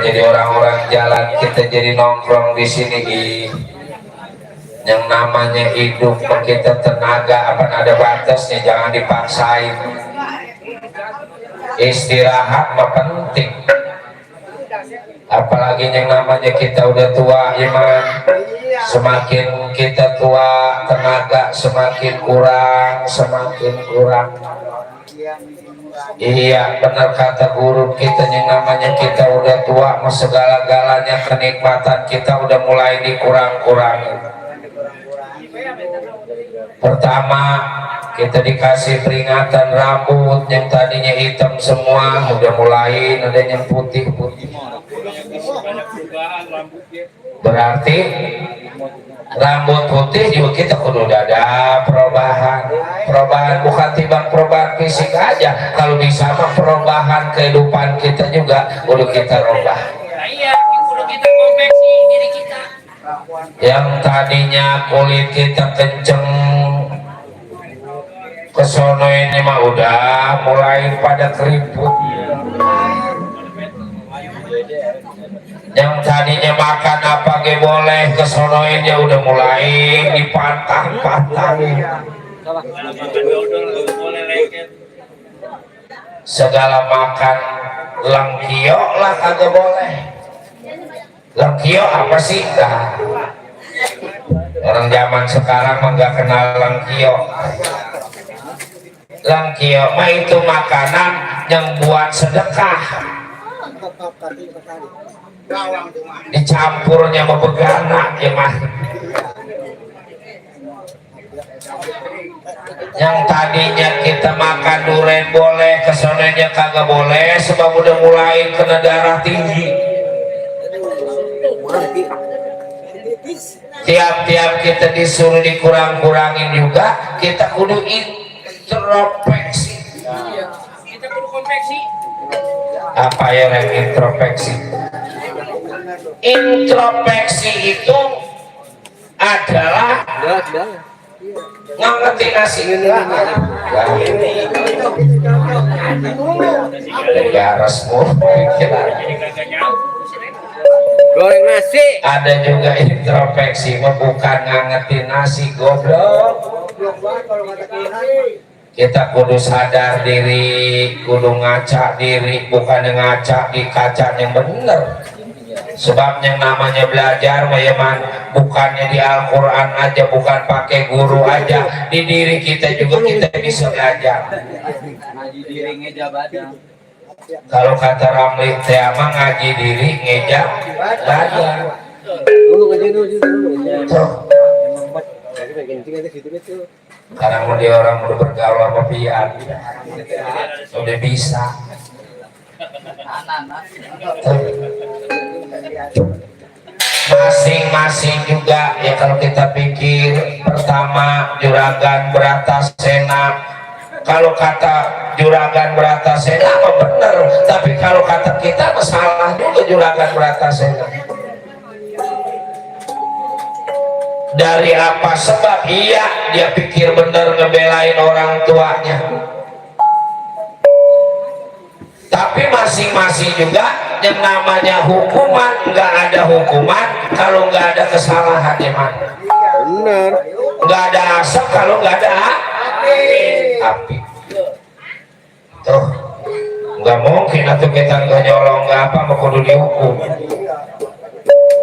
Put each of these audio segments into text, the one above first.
Jadi orang-orang jalan kita jadi nongkrong di sini yang namanya hidup kita tenaga apa ada batasnya, jangan dipaksain. Istirahat mah penting, apalagi yang namanya kita udah tua iman. Semakin kita tua tenaga semakin kurang. Iya benar kata guru kita, yang namanya kita udah tua, segala-galanya kenikmatan kita udah mulai dikurang-kurangi. Pertama kita dikasih peringatan, rambut yang tadinya hitam semua udah mulai ada yang putih-putih. Berarti rambut putih juga kita kudu ada perubahan bukan timbang perubahan fisik aja, kalau bisa mah perubahan kehidupan kita juga kudu kita rubah. Iya, kudu kita koreksi diri kita. Yang tadinya kulit kita kenceng kesono ini mah udah mulai pada keriput. Yang tadinya makan apa ge boleh, kesonoinnya udah mulai dipantang-pantangin. Segala makan langkio lah kagak boleh. Langkio apa sih? Nah, orang zaman sekarang mah nggak kenal langkio. Langkio mah itu makanan yang buat sedekah. Dicampurnya sama begana ya mah. Yang tadinya kita makan durian boleh, kesonanya kagak boleh sebab udah mulai kena darah tinggi. Tiap-tiap kita disuruh dikurang-kurangin juga, kita kudu introspeksi. Kita kudu konveksi. Apa ya yang introspeksi? Introspeksi itu adalah ngerti nasi goreng nasi. Ada juga introspeksi bukan ngangetin nasi goblok. Kita kudu sadar diri, kudu ngaca diri, bukan ngaca di kaca yang bener. Sebab yang namanya belajar bukannya di Al-Quran aja, bukan pakai guru aja, di diri kita juga kita bisa belajar. Kalau kata Ramli Teama ngaji diri ngeja belajar. Karena mau dia orang udah bergaul sama pian, udah bisa. Masing-masing juga ya kalau kita pikir. Pertama Juragan Bratasena, kalau kata Juragan Bratasena mah bener, tapi kalau kata kita masalah juga Juragan Bratasena. Dari apa sebab? Iya, dia pikir bener ngebelain orang tuanya, tapi masing-masing juga yang namanya hukuman. Nggak ada hukuman kalau nggak ada kesalahan ya man. Benar. Nggak ada asap kalau nggak ada api. Tuh nggak mungkin atau kita nggak nyolong nggak apa mau kudu dihukum.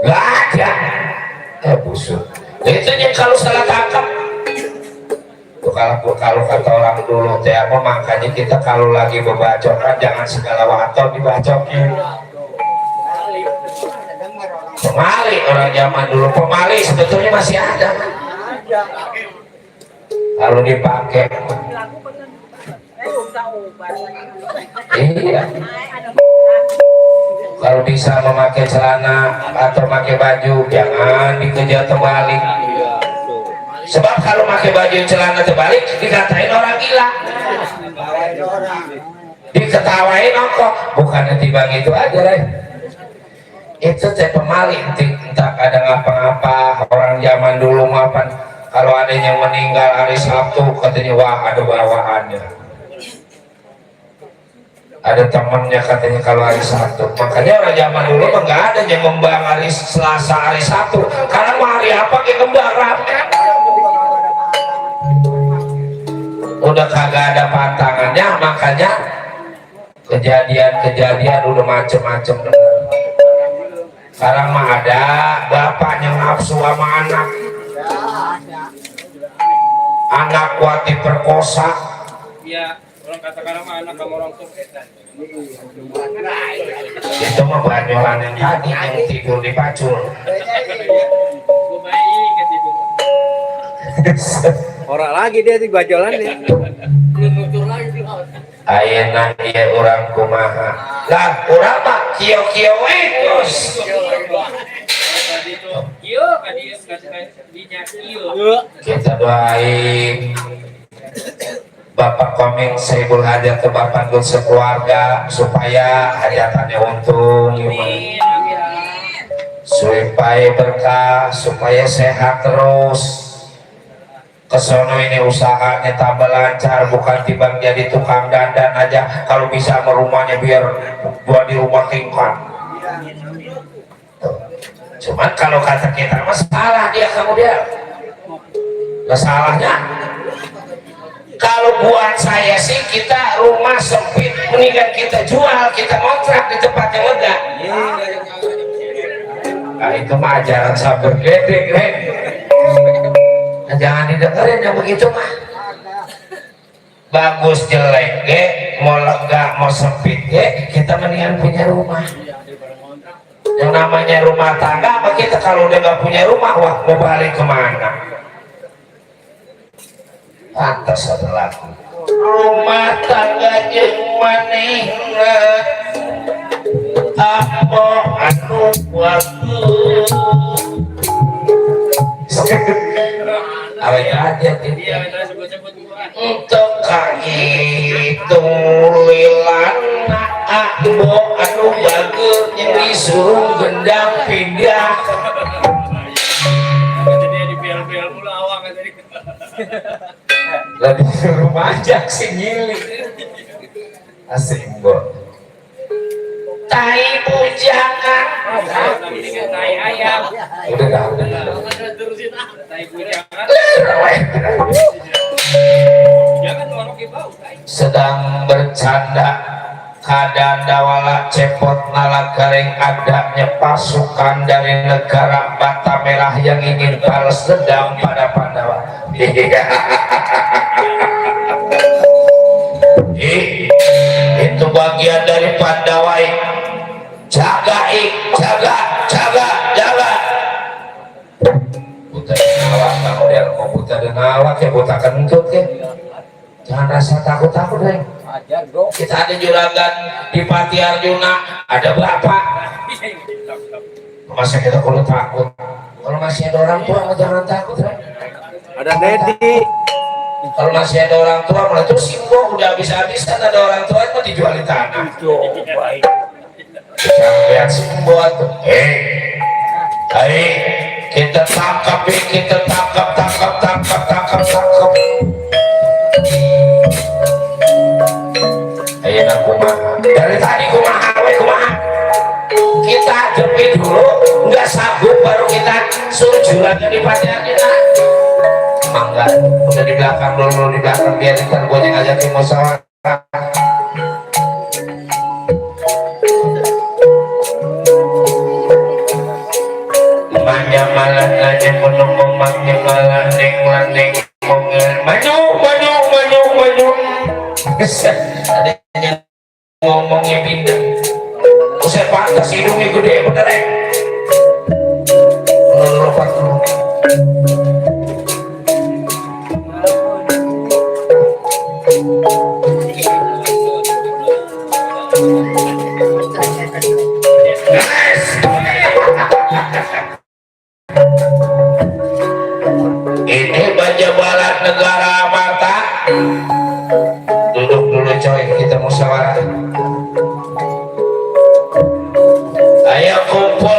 Nggak ada. Busuk. Itu yang kalau salah tangkap. Kalau kata orang dulu teh apa, makanya kita kalau lagi berbacokan jangan segala waktu dibacokin. Pemali orang zaman dulu, pemali sebetulnya masih ada. Kalau dipakai, iya. Kalau bisa memakai celana atau memakai baju, jangan dikejar terbalik. Sebab kalau pakai baju celana terbalik dikatain orang gila, diketawain kok. Bukannya tiba gitu aja lah. Itu teh pemali, entah ada ngapa-ngapa. Orang zaman dulu mapan kalau ada yang meninggal hari Sabtu katanya wah ada bawaannya, ada temannya katanya kalau hari Sabtu. Makanya orang zaman dulu nggak ada yang ngembang hari Selasa hari Sabtu, karena hari apa yang ngembang rame. Udah kagak ada pantangannya, makanya kejadian-kejadian udah macem-macem. Sekarang mah ada bapaknya nafsu sama anak kuat diperkosa. Iya, orang kata-kata mah anak sama orang tua. Itu mah banyolan yang tadi yang tidur di pacul. Orang lagi dia di bajolan ya. Ayeuna ieu urang kumaha. Lah urang mah kieu-kieu we terus. Kita doain Bapak Komeng Saibul Hajat ke Bapak Gun sekeluarga supaya hajatannya untung, supaya berkah, supaya sehat terus. Kesono ini usahanya tambah lancar, bukan tiba jadi tukang dandan aja. Kalau bisa sama rumahnya biar buat di rumah tingkat. Cuman kalau kata kita masalah dia kemudian masalahnya. Kalau buat saya sih kita rumah sempit, mendingan kita jual, kita kontrak di tempat yang lega. itu mah ajaran sabar gede Greg. Nah, jangan didengerin yang begitu mah. Bagus jelek ge, mau lega mau sempit ge, kita mendingan punya rumah. Yang namanya rumah tangga, apa kita kalau udah nggak punya rumah, wah mau balik kemana? Pantas ada lagu. Rumah tangga jeung manehna apa anu bagus. Awet aja dia. Untuk kahitung lilana abo anu bagus yang disuruh gendang pindah. Jadi di pial-pial mulu awang tadi. Lagi suruh majak si ngiling. Asik mbok. Tai bujangan. Tai ayam. Udah. Terusin ah. Tai bujangan. Jangan orang bau. Sedang bercanda kadang dawala cepot nala garing adanya pasukan dari negara Bata Merah yang ingin balas dendam pada Pandawa. Itu bagian dari Pandawa. Jaga buta denawak kamu dia mau buta denawak ya buta kentut ya. Jangan rasa takut deh. Ajar bro. Kita ada juragan di Pati Arjuna, ada berapa? Masa kita kalau takut? Kalau masih ada orang tua jangan takut ya. Ada Dedi. Kalau masih ada orang tua malah terus Simbo udah habis-habisan ada orang tua itu dijual di tanah. Baik. Jangan lihat Simbo tuh. Kita tangkap. Ayo kumaha. Dari tadi kumaha. Kita jepit dulu, nggak sanggup baru kita suruh juragan di Pati Arjuna. Mangga, udah di belakang dulu di belakang biar ntar gue yang ngajakin musyawarah. Manja malah nanya menunggu manja malah neng maju. Adanya ngomongnya pindah. Usai pantas hidungnya gede bener ya. Lompat dulu. Ini Baja Barat negara Mata. Duduk dulu coy, kita musyawarah. Ayo kumpul.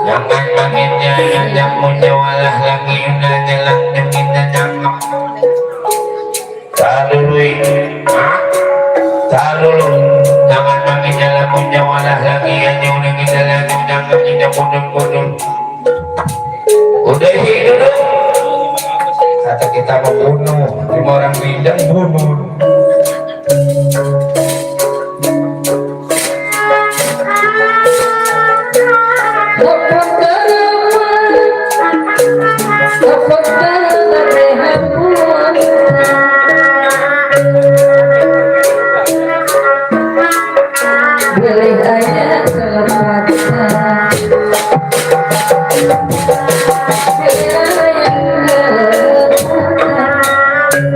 Jangan manginnya yang munyawalah lagi nanya nyangap. Dulu jangan manginnya lah munyawalah lagi yang nyangap mundur. Udah hidup. Kata kita membunuh, 5 orang bidang bunuh.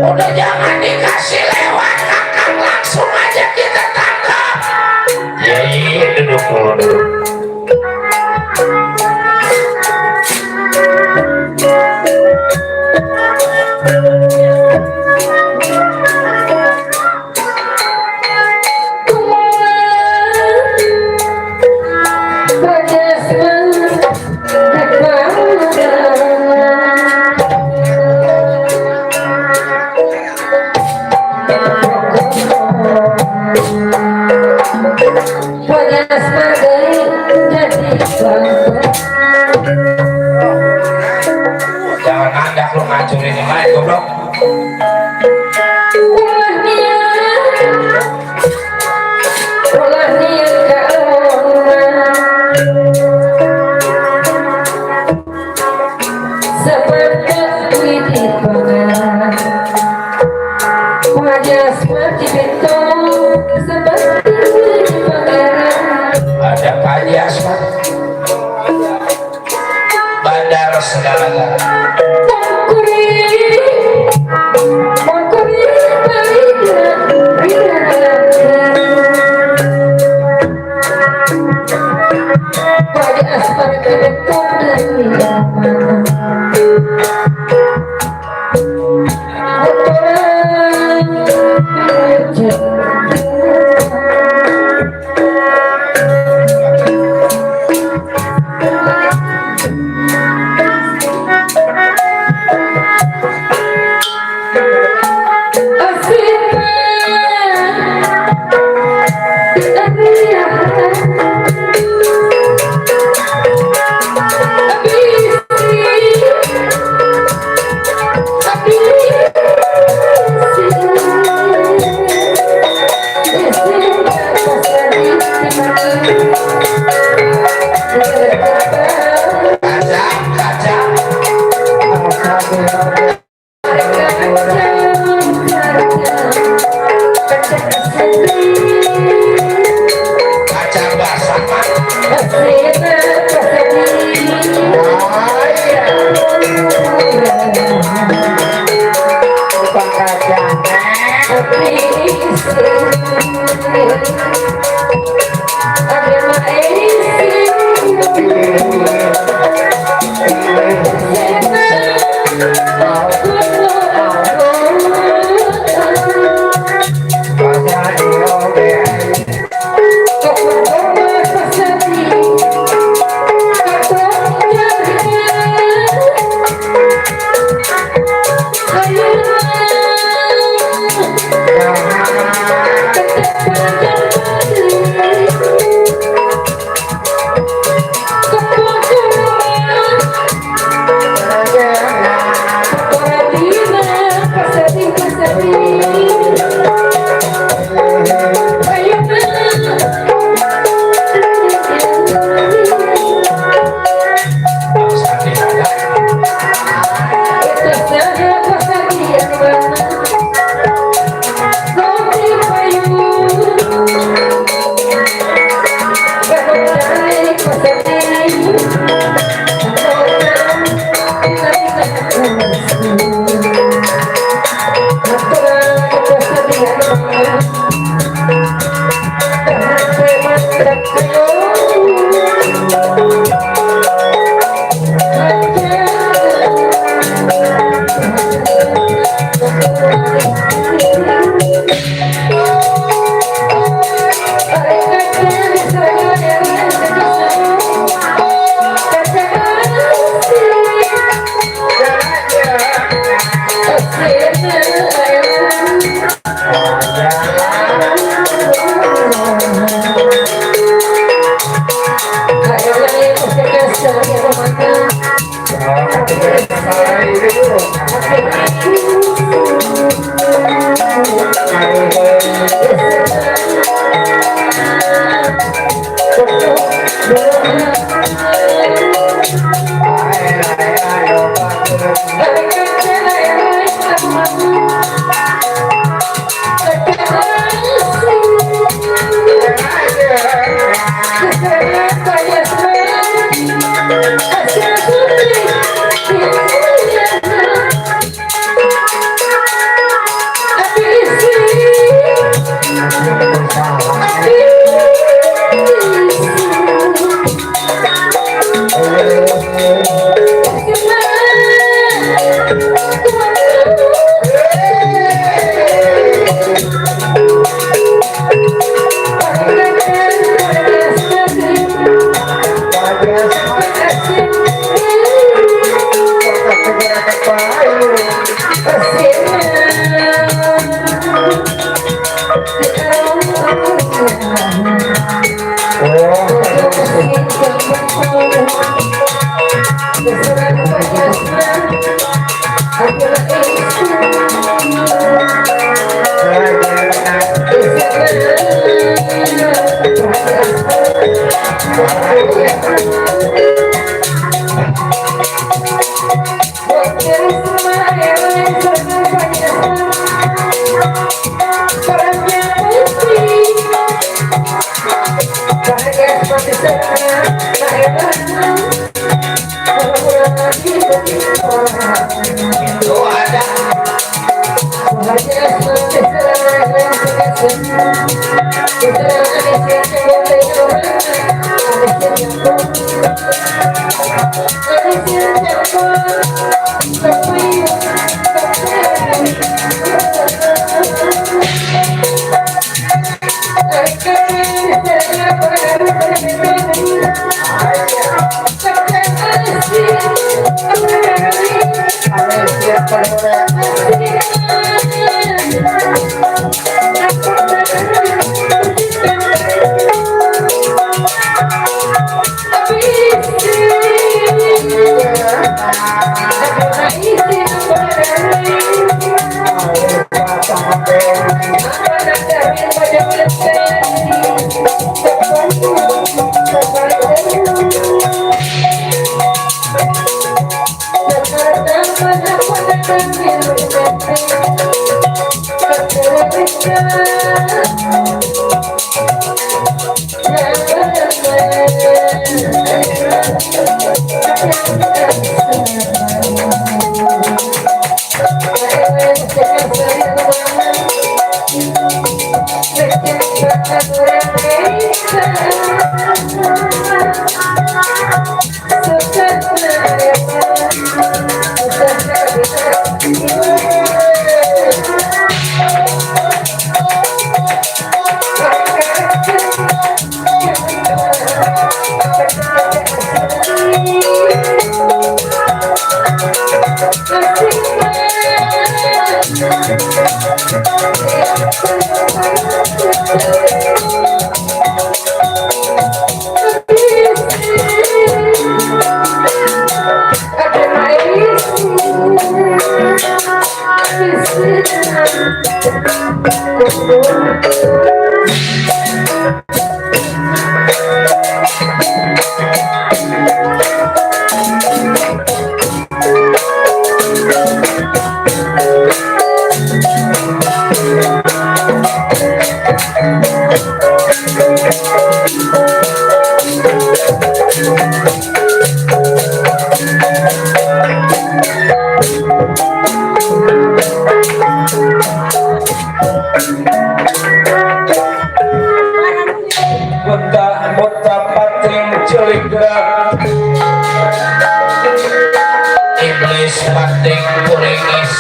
Udah jangan dikasih lewat, langsung aja kita tangkap. Ya iya, duduk dulu. Wajas bagai jadi bangsa. Jangan ada lu ngacurin yang lain goblok. Ulah niat kaonan seperti widi pangan. Wajas mati betul seperti widi pangan. Ada Kaji Asmat Bandar Segala. Agama Itu ada buta pating celik gerak iblis pating kuringis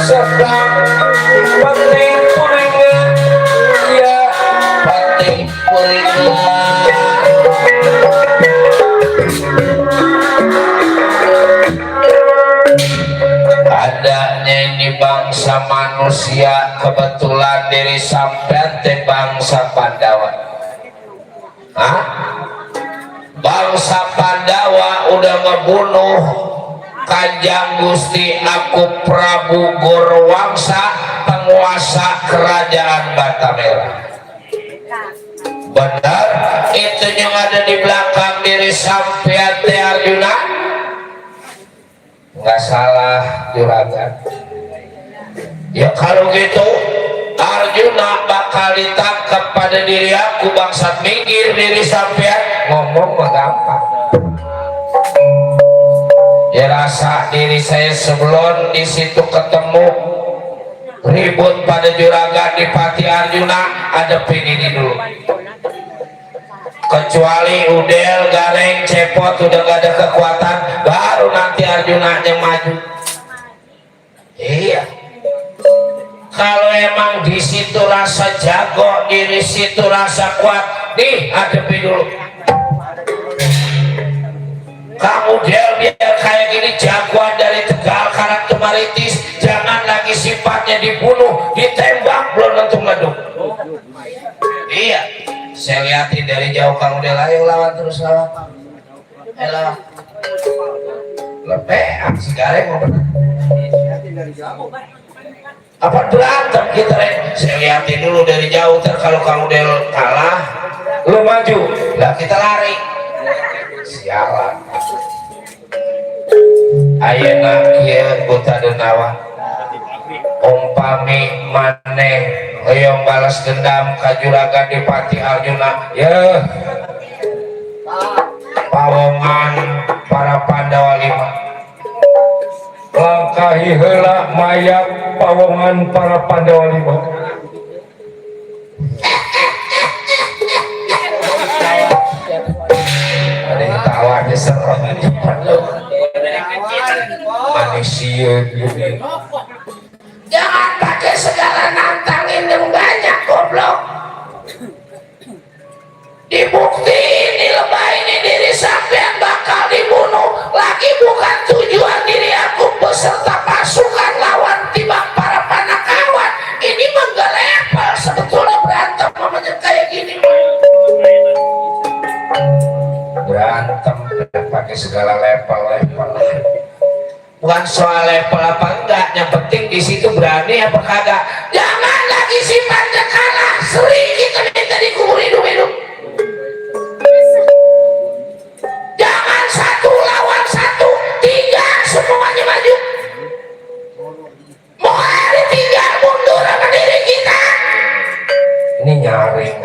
sedang pating kuringis ya pating kuringis adanya ini bangsa manusia kebetulan diri sampean teh bangsa Pandawa. Hah? Bangsa Pandawa udah ngebunuh Kanjeng Gusti aku Prabu Gorowangsa penguasa kerajaan Batamela. Benar itu yang ada di belakang diri sampean teh Arjuna? Nggak salah juragan. Ya kalau gitu Arjuna bakal ditangkap pada diri aku bangsat minggir diri sampean ngomong mah gampang. Ya rasa diri saya sebelum di situ ketemu ribut pada juragan di Pati Arjuna hadapin ini dulu. Kecuali Udel, Gareng, Cepot udah gak ada kekuatan baru nanti Arjuna yang maju. Iya. Kalau emang di situ rasa jago, di situ rasa kuat, nih hadapi dulu. Kamu Del biar kayak gini jagoan dari Tegal Karang Tumaritis, jangan lagi sifatnya dibunuh, ditembak belum tentu ngeduk. Iya. Saya lihatin dari jauh kamu Del, ayo lawan terus lawan. Ayo lebih, si Gareng mau benar. apa berantem kita saya lihatin dulu dari jauh kalau kamu del kalah lu maju lah kita lari sialan ayeuna kieu buta denawa umpami maneh hoyong balas dendam ka juragan Dipati Arjuna ya pawongan para Pandawa 5 langkahi heula mayat pawongan para Pandawa 5 ada yang tawa di serong manusia jangan pakai segala nantangin yang banyak goblok dibuktiin di lebah ini diri sampean bakal dibunuh lagi bukan tujuan diri aku beserta pasukan lawan timbang para panakawan ini menggelepel sebetulnya berantem namanya kayak gini berantem pakai segala level bukan soal level apa enggak yang penting di situ berani apa kagak jangan lagi sifatnya kalah sering kita minta dikubur hidup-hidup jangan 1 lawan 1 3 semuanya maju mau hari 3 mundur sama diri kita ini nyaring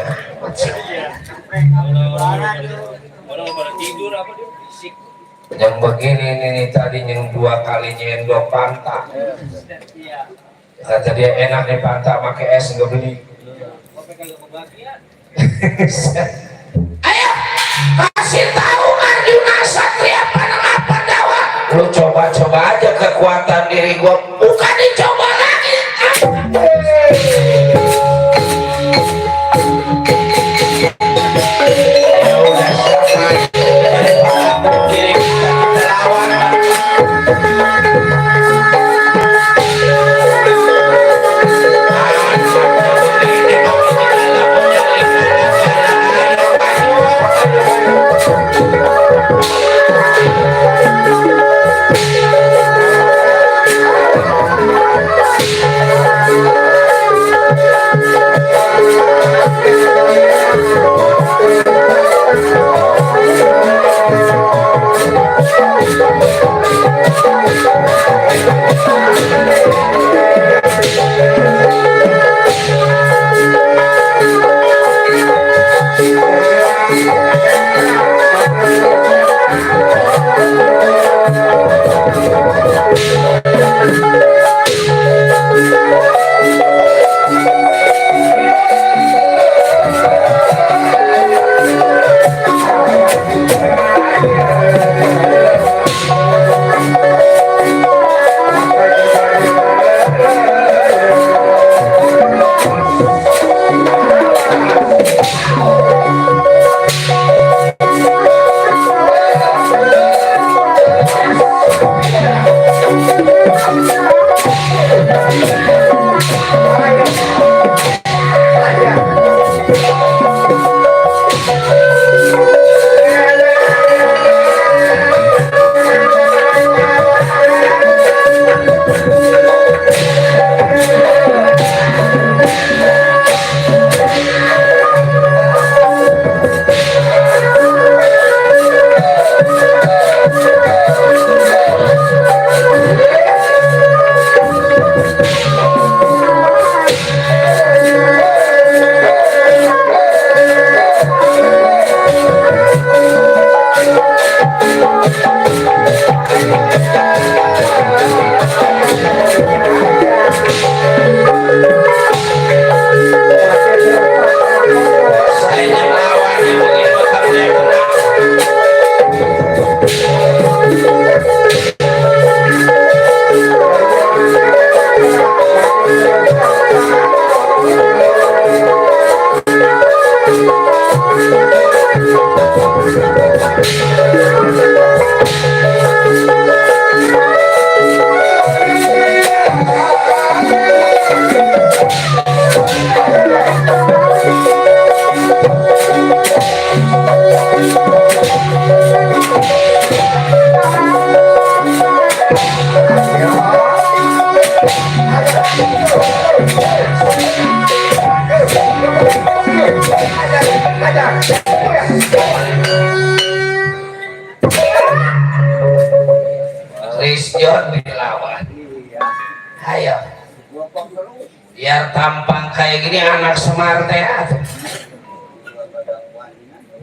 Orang pada tidur apa dia fisik. yang begini nih tadi yang 2 kali nyendok pantat kata dia enak nih pantat pakai es nggak beli Sampai kagak kebagian. ayo kasih tahu Arjuna Satria Pandawa lu coba-coba aja kekuatan diri gua bukan dicoba lagi ya udah biar tampang kayak gini anak Semar teh atuh.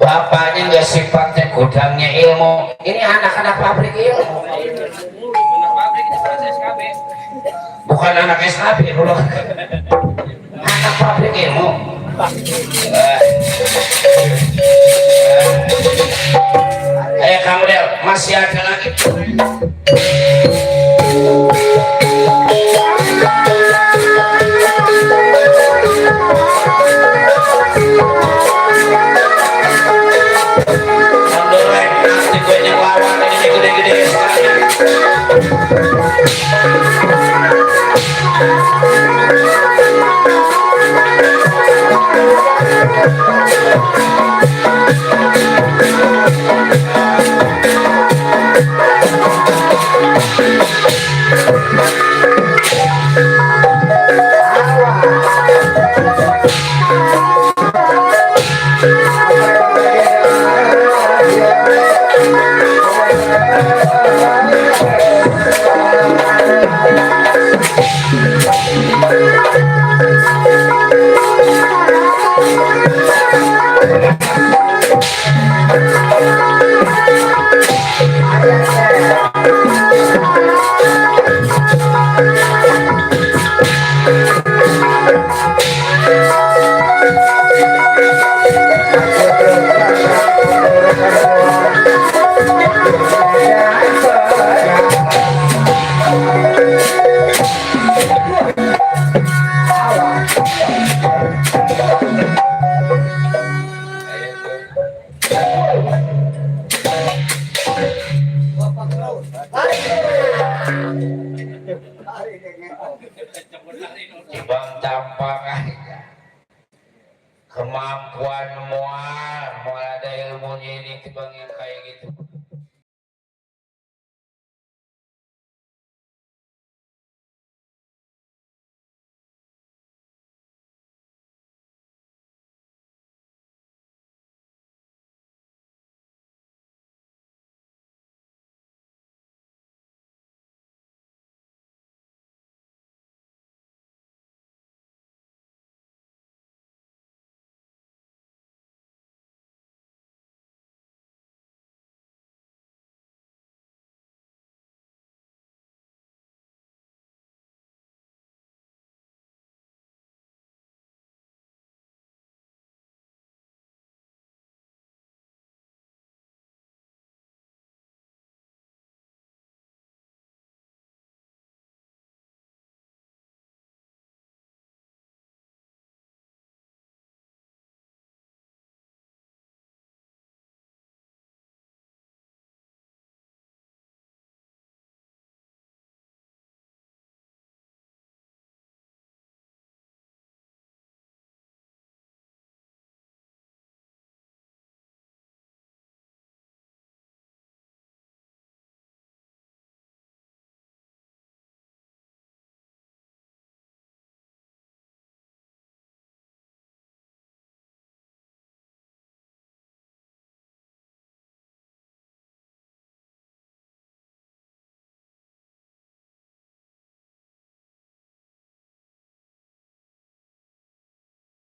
Bapaknya nggak sifatnya gudangnya ilmu, ini anak-anak pabrik ilmu, Anak pabrik itu proses KB. bukan anak SKB dulu, anak pabrik ilmu. Ayo kamu Del, masih ada lagi. Alhamdulillah, nanti gue nyelawan ini gede-gede sekali. Ibang tampang aja. Kemampuan mual ada ilmunya ini tibang yang kayak gitu.